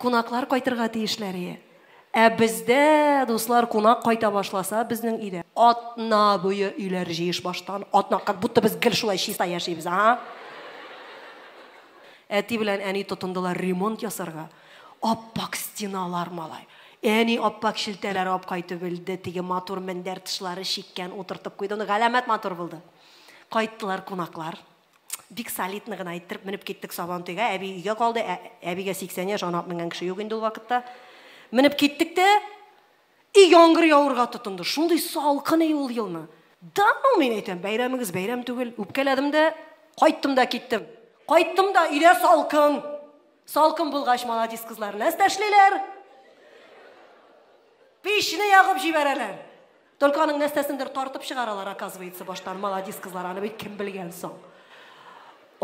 Кунаклар кайтырга тиешләр ие. Ә бездә, дуслар, кунак кайта башласа, безнең өйдә атна буе өйләр җыеш баштан. Атна, как будто без гел шулай чиста яшибез, а? Әти белән әни тотындылар ремонт ясарга. Аппак стеналар, малай. Әни аппак челтәрләр алып кайтып элде, теге матур мендәр тышлары чиккән, утыртып куйды. Ну, галәмәт матур булды. Кайттылар кунаклар. Бик солидно гына иттереп менеп киттек Сабантуйга. Әби өйгә калды. Әбигә 80 яшь, аны алып менгән кеше юк инде ул вакытта. Менеп киттек тә, и яңгыр явырга тотынды. Шундый салкын и ул елны. Да, ну, мин әйтәм, бәйрәмегез бәйрәм түгел. Үпкәләдем дә, кайттым да киттем. Кайттым да, өйдә салкын. Салкын булгач, маладис кызлар нәрсә эшлиләр? Пичне ягып җибәрәләр. Только аның нәрсәсендер тартып чыгаралар, оказывается, баштан. Маладис кызлар, аны бит кем белгән соң?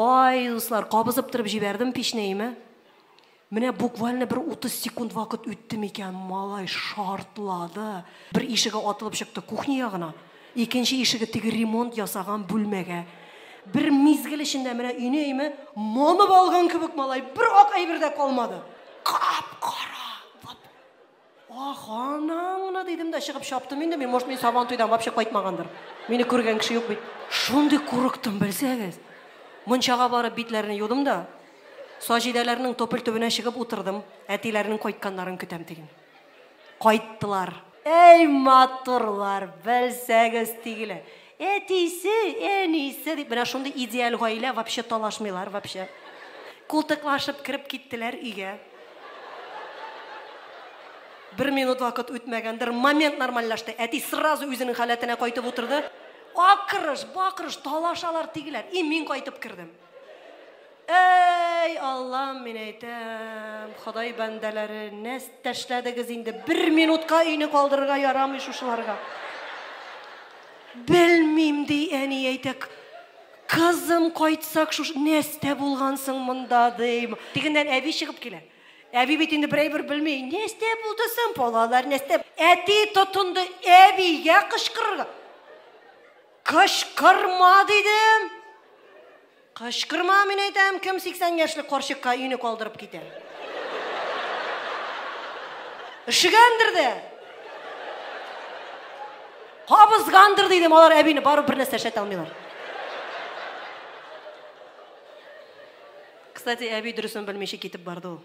Ай, дуслар, кабызып торып җибәрдем пичне, име? Менә буквально бер 30 секунд вакыт үтте микән, малай шартлады. Бер ишеге атылып чыкты кухня ягына, икенче ишеге теге ремонт ясаган бүлмәгә. Бер мизгел эчендә менә өйне өйме манып алган кебек малай, бер ак әйбер дә калмады. Кап-кара. Ах, анаңны дидем дә чыгып чаптым инде мин. Может, мин Сабантуйдан вообще кайтмагандыр. Мине күргән кеше юк бит. Шундый курыктым, белсәгез. Мунчага барып битләрне юдым да, Саҗидәләрнең тополь төбенә чыгып утырдым. Әтиләрнең кайтканнарын көтәм диген. Кайттылар. Әй, матурлар, белсәгез тигеле. Әтисе, әнисе дип, менә шундый идеаль гаилә, вообще талашмыйлар, вообще. Култыклашып кереп киттеләр өйгә. Бер минут вакыт үтмәгәндер, момент нормальләште. Әти сразу үзенең халәтенә кайтып утырды. Акырыш, бакырыш, талашалар тигеләр. И мин кайтып кердем. Әй, Аллам, мин әйтәм, Ходай бәндәләре, нәрсә эшләдегез инде? Бер минутка өйне калдырырга ярамый шушыларга. Белмим, ди әни әйтә. Кызым, кайтсак, шушы нәрсә булгансың монда, дим. Тегеннән әби чыгып килә. Әби бит инде бер әйбер белми. Нәрсә булды соң, балалар, нәрсә? Әти тотынды әбигә кычкырырга. Кычкырма, дидем. Кычкырма, мин әйтәм, кем 80 яшьлек карчыкка өйне калдырып китә? Өшегәндер дә. Кабызгандыр дидем, алар әбине барып бер нәрсә эшләтә алмыйлар. Кстати, әби дөресен белмичә китеп барды ул.